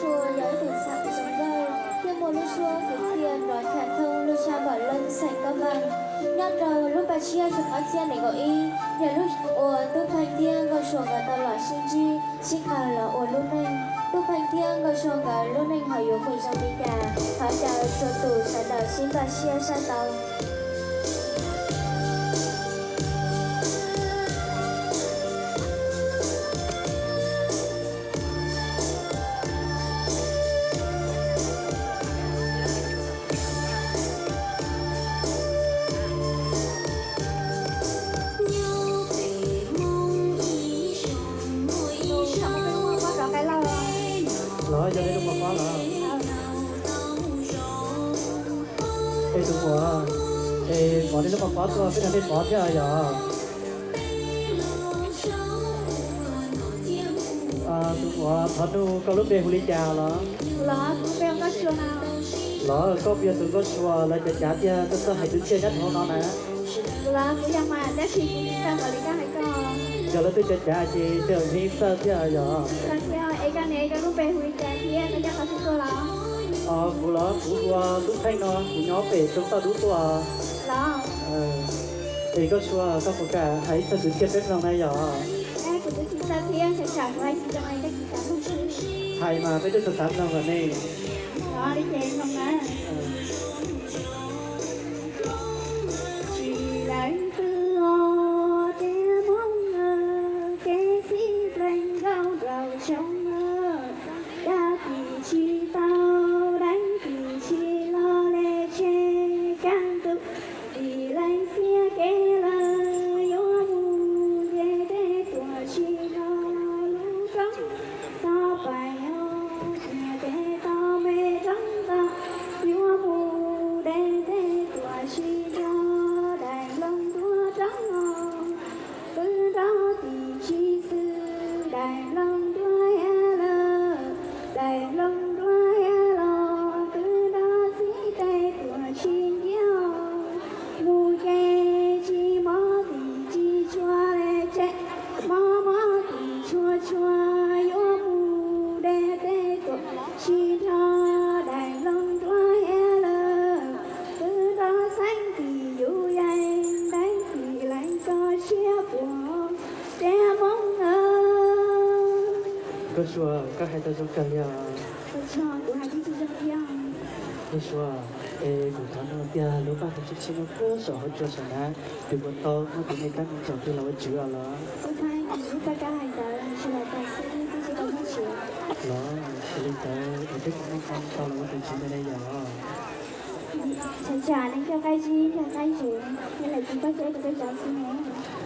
Sua yog ib tug xeem zoo nkauj thiab muaj lub suab kwv txhiaj nrov ncha thoob lub tshab npam leej xeem Kab Npaaj. Nyob rau lub npaj tshiab xyoo ob txhiab nees nkaum ib yog lub uas Tub Pheej thiab Nkauj Sua nkawd tau los sib ntsib sib qawm los ua lub neej. Tub Pheej thiab Nkauj Sua nkawd lub neej ho yuav hu zoo li cas, thov caw txhua tus sawv daws sib npaj siab saib tau. Los yog li lub pov pob los? Es tus muam, es pov nej lub pov pob tuaj peb nrog nej pov thiab yog? Tus muam, thov nug koj lub npe hu li cas los? Los, koj puas yog tus Nkauj Sua lawv cov cav tiag koj txawj hais kwv txhiaj nyob rau hauv no na? Yog lawv twb cov cav ces tej zaum yeej txawj thiab yog? Kuv los kuv hu ua Tub Pheej no, kuv nyob pem Roob Toj Dub tuaj. Es Nkauj Sua, koj puas kam hais ib txog kwv txhiaj peb mloog na yog? Hais mas peb twb xav xav mloog lawm ne. Tsis leej twg os tiag Hmoob, kev txwv plees nkaus nraum zoov, dab tsi tsis tau deev, tsis tau los li tseg, kaj ntug tsis lees xiab kev lawm, yuav mus nce dej tuaj tsis nrog lub roob toj pais os, nce dej toj me roob toj, yuav mus de dej tuaj tsis nrog daim nplooj nruab roob os. Qw nrog tim tsis xwm daim nplooj nruab hiab lawm, daim nplooj nruab hiab los qw nrog txiv tes tuaj tsis nciab os. Mus ces tsis mob tim tsis tshua li tseg, mob mob tim tshua tshua, yuav mus de dej tuaj tsis nrog daim nplooj nruab hiab lawm. Qw nrog xeeb tim yus yees deev, tim lees txoj sia puas tiag Hmoob nawb. Nkauj Sua, koj hais tau zoo kawg li os. Nkauj Sua, es kuv thov nug tiag lub paj ntawd tsheb tsheb nyob puag saum hauv tsua saum na, yus puas tau muab kuv niag kab ntsaum twg los ua tswv os los? Los, xws li ntawd es peb puas muaj hmoo tau los ua tus tswv ntawd ne yog? Txhais tsam nej coj qaib zib coj qaib zeb, nej lam tsis paub cov ib rau peb cov xwb ne.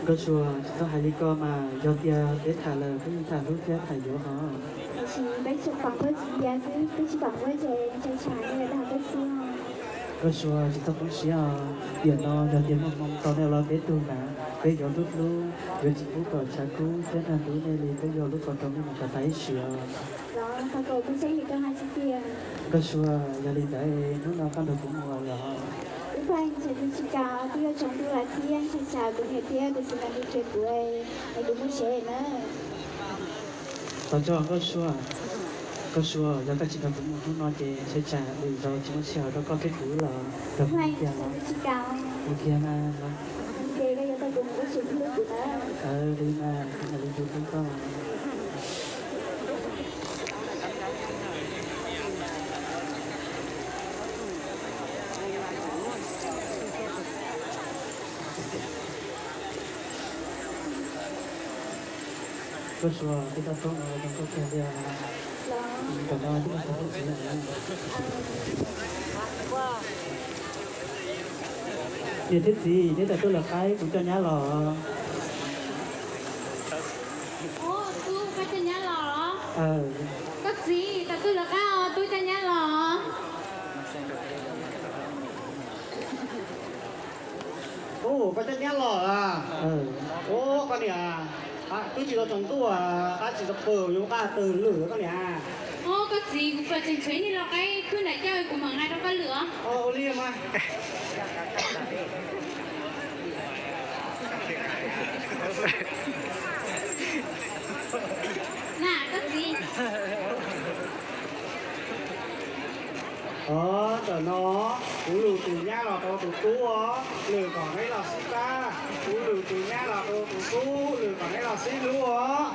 Nkauj Sua, tsis txhob hais li ko mas, yog tias peb tham lawm peb yeej tham hlub thiab tham yuav hos. Tiam sis peb tsuas pom nkuaj tsis ntiav xwb, peb tsis pom nkuaj ces txhais tsam nej lam dag peb xwb. Nkauj Sua, tsis txhob poob siab os, tiam no yog tias muaj hmoo tau nej los peb tug na, peb yuav hlub hlub, yuav tsis pub kom tshav kub thiab nag ntub nej li, peb yuav hlub kom rau nej mus kom tas ib sim os. Los, thov kom kuv tseeb li koj hais xwb tiag. Nkauj Sua, yog li ntawd hnub no koj nrog kuv mus los? Tub Pheej, ntshe kuv tsis kam, twb yuav tsaus ntuj lawm thiab, ntshe tsam kuv niam thiab kuv txiv nkawd nrhiav kuv, es kuv mus tsev na. Tos tso Nkauj Sua. Nkauj Sua, yog koj tsis nrog kuv mus hnub no ces ntshe tsam lwm zaus tsis muaj sij hawm rau koj thiab kuv los. Nrog kuv mus kiag los? Mus kiag mas. Li mas kuv mam li tus hlub koj. Nkauj Sua, peb tau txog no zoo nkauj kawg li os. Tam no twb muaj txiv thiab txiv lawm. Niam thiab txiv, neb tau tuaj lawv qaib, kuv coj nyab los. Koj txiv, tau tuaj lawv qaib os, tub coj nyab los. Ub, koj coj nyab los a? Ub, koj niam, twb tsis tau tsaus ntuj, qab tsis tau pw, yuav qab twg lwm koj niam? Ub, koj txiv, kuv pom tseem tshuav ib niag lau qaib khwb nram caj, kuv mam nqa rau koj lwm os. Ua li mas. Na, koj txiv. No, kuv lwm tus nyab los rau tus tub os, lwm kom neb los sib pab. Kuv lwm tus nyab los rau tus tub, lwm kom neb los sib hlub os.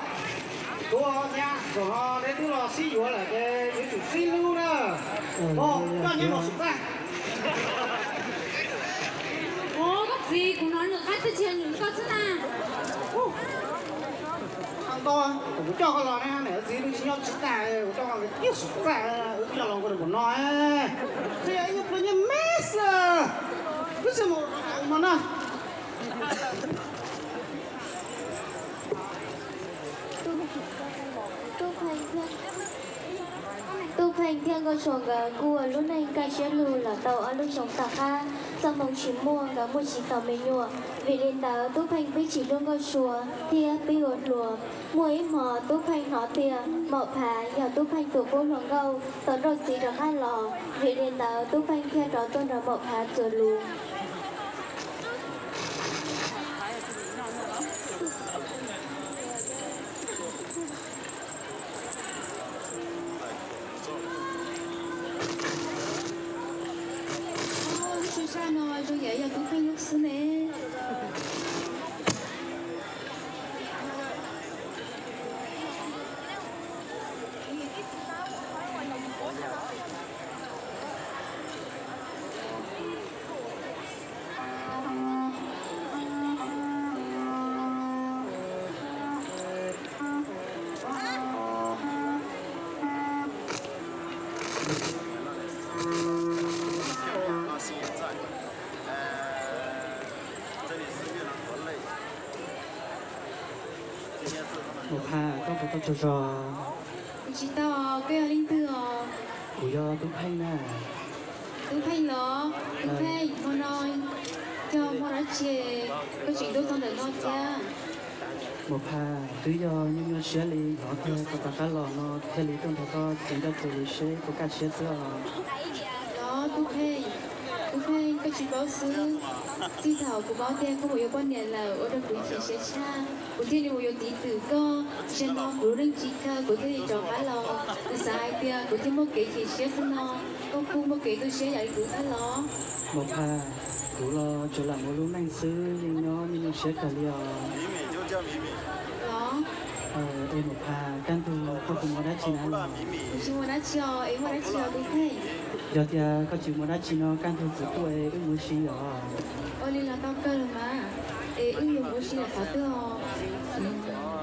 Tub nyab, zaum no neb twb los sib yuav lawm ces yuav tsum sib hlub na. Koj nyab los sib pab. Os, koj txiv, kuv hnov nws qab twb tsis yog nws koj xwb na. Ntau, kuv coj koj los ne, niam txiv twb tsis nyob tsis tag, kuv coj koj los sib pab, wb twb los nkaus npaum no. Qhia ib nyuag pliag nyiaj me xwb, wb tsis mus no na. Tub Pheej thiab Nkauj Sua nkawd kuj ua lub neej kaj siab lug los tau ob lub xyoo tom qab. Txoj hmoo tsis muaj, nkawd muaj tsis tau me nyuam. Vim li ntawd Tub Pheej pib tsis hlub Nkauj Sua thiab pib ua hluas. Muaj ib hmo Tub Pheej hnov tias Maum Phav yog Tub Pheej tus qub hluas nkauj tau nrauj txiv rov qab los. Vim li ntawd Tub Pheej thiaj rov tuaj nrog Maum Phav txuas lus. Lub sij hawm no zoo yam yog Tub Pheej lub xwb ne. Maum Phav, koj puas tau tsaug zog? Kuv tsis tau, koj yog leej twg os? Kuv yog Tub Pheej na. Tub Pheej los? Tub Pheej, hmo no yog hmo dab tsi koj tseem tuaj txog ntawm no thiab? Maum Phav, twb yog nyuaj nyuaj siab li, hnov tias koj rov qab los no thiaj li tuaj nrog koj cev nroj txuas lus seb puas kaj siab xwb os. Los Tub Pheej, Tub Pheej, koj tsis paub xwb. Txij thaum kuv paub tias koj mus yuav poj niam lawm ua rau kuv chim siab tshaj, kuv thiaj li mus yuav txiv twm koj. Zaum no kuv lub neej tsis kawg kuv thiaj li rov qab los. Kuv xav hais tias kuv thiaj muaj kev chim siab xwb no, koj kuj muaj kev tu siab yam li kuv thiab los? Maum Phav, kuv los tsuas lam mus lub neej xwb, yeej nyob nyuaj nyuaj siab kawg li os. Los? Es Maum Phav, kaj ntug koj puas muaj dab tsi na los? Kuv tsis muaj dab tsi os, es muaj dab tsi os Tub Pheej? Yog tias koj tsis muaj dab tsi no kaj ntug kuv tuaj es wb mus ua si os. Ua li los tau kawg los mas, es wb yuav mus ua si lawm qhov twg os?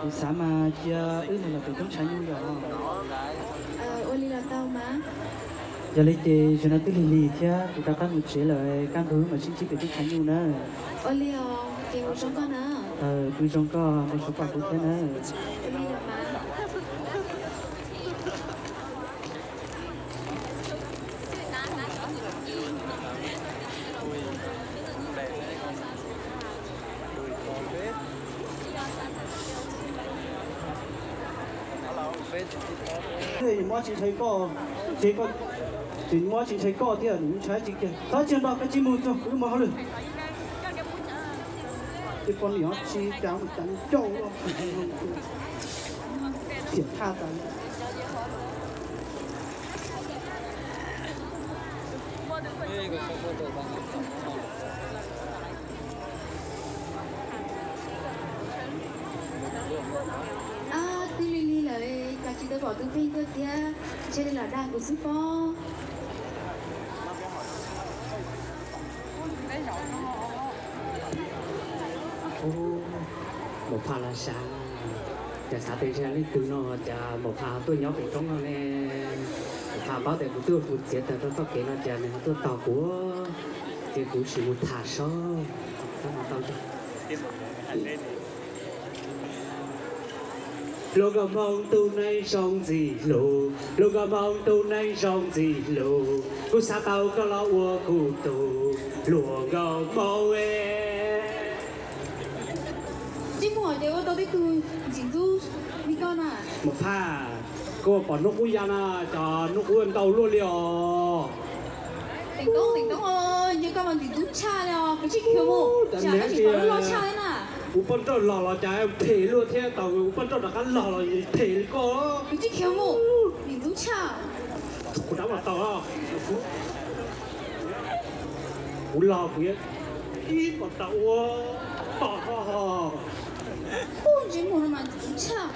Kuv xav mas cia wb mus lawm pem roob tshav nyuj yom. Ua li los tau mas. Yog li ces zaum no twb lig lig thiab kuv rov qab mus tsev lawm, kaj ntug wb mam sib ntsib pem roob tshav nyuj na. Ua li os, ces ua zoo koj na. Pw zoo koj, ua zoo koj kuv thiab na. Muab tsis ntshai koj, tsis, tsis muab tsis ntshai koj thiab, nws ntshai tsis kiag. Txhob tsis nto, koj cia mus txog kuv mus hauj lwm. Ces poj niam tsis cas mus cas ncauj, xiam thaj tas. Ab, twb lig lig lawm, cas tsis tau pom Tub Pheej tuaj thiab, ntshe li los dag kuv xwb pob. Maum Phaj los sav, cas xav tias ntshe leej twg no, cas Maum Phaj tuaj nyob pem roob no ne. Maum Phaj paub tias kuv twb ua tus txiav taws rau txoj kev no, cas nws ho tuaj tos kuv, ces kuv sim mus tham sob. Hluas nkauj Hmoob tus neeg zoo ntxim hlub, hluas nkauj Hmoob tus neeg zoo ntxim hlub, kuv xav tau koj los ua kuv tus hluas nkauj Hmoob. Tsis muaj ces ua tau tib tug ntxim ntxub li koj na. Maum Phaj, koj pom hnub qub ya na, cov hnub qub ntau luaj li os. Teem Toob, Teem Toob, nco koj mas ntxim ntxub tshaj li os, kwv tsis khiav mus, tsam koj tsis tau lub loj tshaj li na. Ua poj nrauj los los cas phem luaj thiab, tau ua poj nrauj rov qab los los phem li koj. Kwv tsis khiav mus, ntxim ntxub tshaj. Kuv rov los tau. Kuv los kuv yuav ib kom tau ua tom ho ho. Ub, ntsej muag no mas tshaj.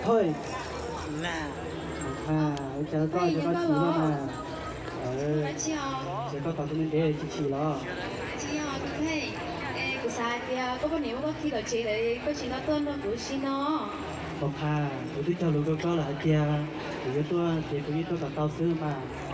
Hoi, ua cas koj, koj tsis los mas? Ces koj tos kuv ntev ntev tsis chim los? Kuv xav hais tias koj poj niam muab koj khi tom tsev lawm koj tsis tau tuaj nrog kuv ua si no. Pov Qha, kuv twb cog lus rau koj lawm hais tias kuv yuav tuaj ces kuv yeej tuaj kom tau xwb mas.